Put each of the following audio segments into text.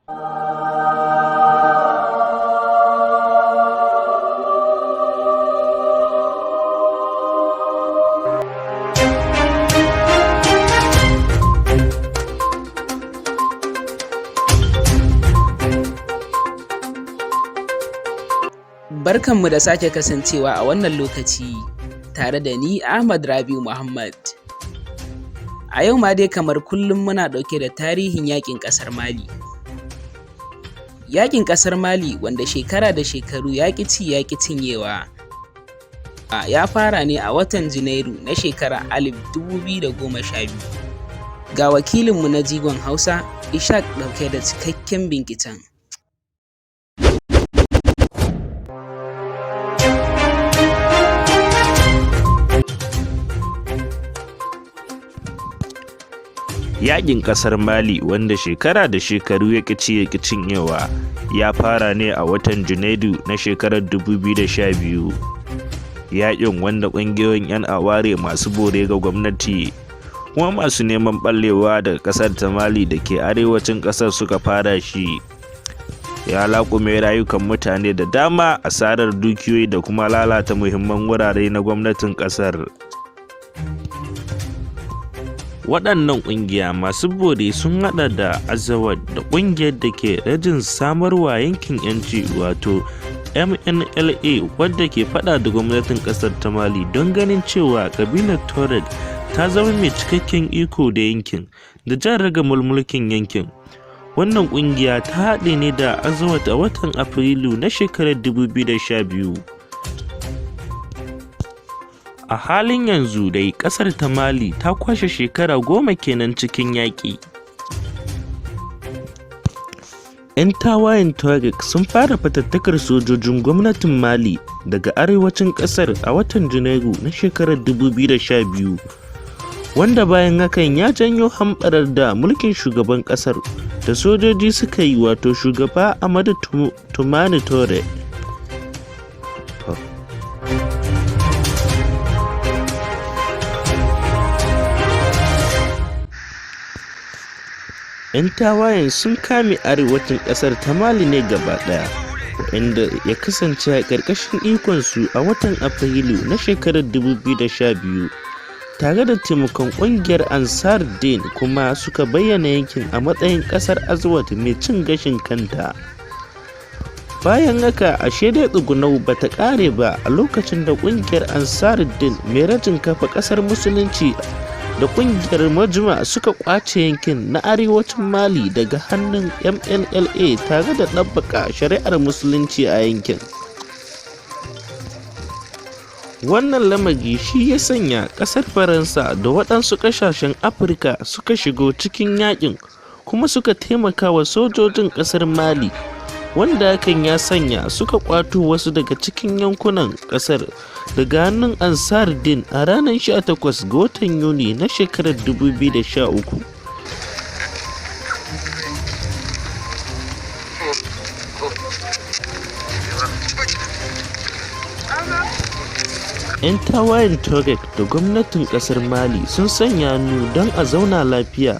Barkanmu da sake kasancewa a wannan lokaci tare da ni Ahmad Rabi'u Muhammad. A yau ma dai kamar kullum muna ɗauke da tarihin yaƙin ƙasar Mali. Yaƙin ƙasar Mali wanda shekara da shekaru ya ƙi ci ya ƙi cinyewa ya fara ne a watan Janairu na shekarar 2012. Ga wakilinmu na Jigon Hausa Ishaq ɗauke da cikakken binciken. Yaƙin ƙasar Mali wanda shekara da shekaru ya ƙi ci ya ƙi cinyewa ya fara ne a watan Janairu na shekarar 2012. Yaƙin wanda ƙungiyoyin 'yan aware masu bore ga gwamnati kuma masu neman ɓallewa daga ƙasar ta Mali da ke arewacin ƙasar suka fara shi, ya laƙume rayukan mutane da dama, asarar dukiyoyi da kuma lalata muhimman wurare na gwamnatin ƙasar. Waɗannan ƙungiya masu bore sun haɗa da Azawad da ƙungiyar da ke rajin samarwa yankin 'yanci wato MNLA, wadda ke faɗa da gwamnatin ƙasar ta Mali don ganin cewa ƙabilar Tuareg ta zama mai cikakken iko da yankin da jan ragamar mulkin yankin. Wannan ƙungiya ta haɗe ne da Azawad a watan Afrilu na shekarar 2012. A halin yanzu dai ƙasar ta Mali ta kwashe shekara 10 kenan cikin yaƙi. 'Yan tawayen Tuareg sun fara fatattakar sojojin gwamnatin Mali daga arewacin ƙasar a watan Janairu na shekarar 2012, wanda bayan hakan ya janyo hamɓarar da mulkin shugaban ƙasar da sojoji suka yi, wato shugaba Amadou Toumani Touré. 'Yan tawayen sun kame arewacin ƙasar ta Mali ne gaba ɗaya, inda ya kasance a ƙarƙashin ikonsu a watan Afrilu na shekarar 2012 tare da taimakon ƙungiyar Ansar Dine, kuma suka bayyana yankin a matsayin ƙasar Azawad mai cin gashin kanta. Bayan haka, ashe dai tsugunau ba ta ƙare ba a lokacin da ƙungiyar Ansar Dine mai rajin kafa ƙasar musulunci da ƙungiyar Majma suka ƙwace yankin na arewacin Mali daga hannun MNLA tare da ɗabbaka shari'ar musulunci a yankin. Wannan lamari shi ya sanya ƙasar Faransa da waɗansu ƙasashen Afirka suka shigo cikin yaƙin kuma suka taimaka wa sojojin ƙasar Mali, wanda hakan ya sanya suka ƙwato wasu daga cikin yankunan ƙasar daga hannun Ansar Dine a ranar 18 ga watan Yuni na shekarar 2013. 'Yan tawayen Tuareg da gwamnatin ƙasar Mali sun sanya hannu don a zauna lafiya,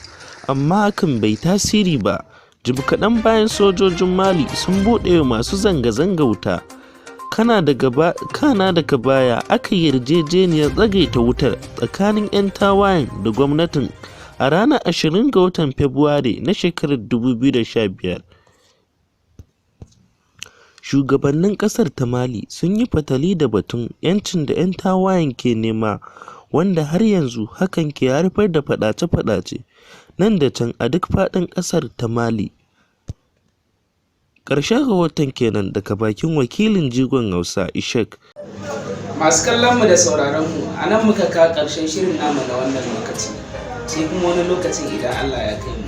amma hakan bai tasiri ba, jim kaɗan bayan sojojin Mali sun buɗewa masu zanga-zanga wuta, kana daga baya aka yi yarjejeniyar tsagaita wutar tsakanin 'yan tawayen da gwamnatin a ranar 20 ga watan Fabrairu na shekarar 2015. Shugabannin ƙasar ta Mali sun yi fatali da batun 'yancin da 'yan tawayen ke nema, wanda har yanzu hakan ke haifar da faɗace-faɗace nan da can a duk faɗin ƙasar ta Mali. Ƙarshen rahoton kenan daga bakin wakilin Jigon Hausa Ishaq. Masu kallon mu da sauraron mu, a nan muka kawo ƙarshen shirin namu na wannan lokaci, sai kuma wani lokacin idan Allah ya kai mu.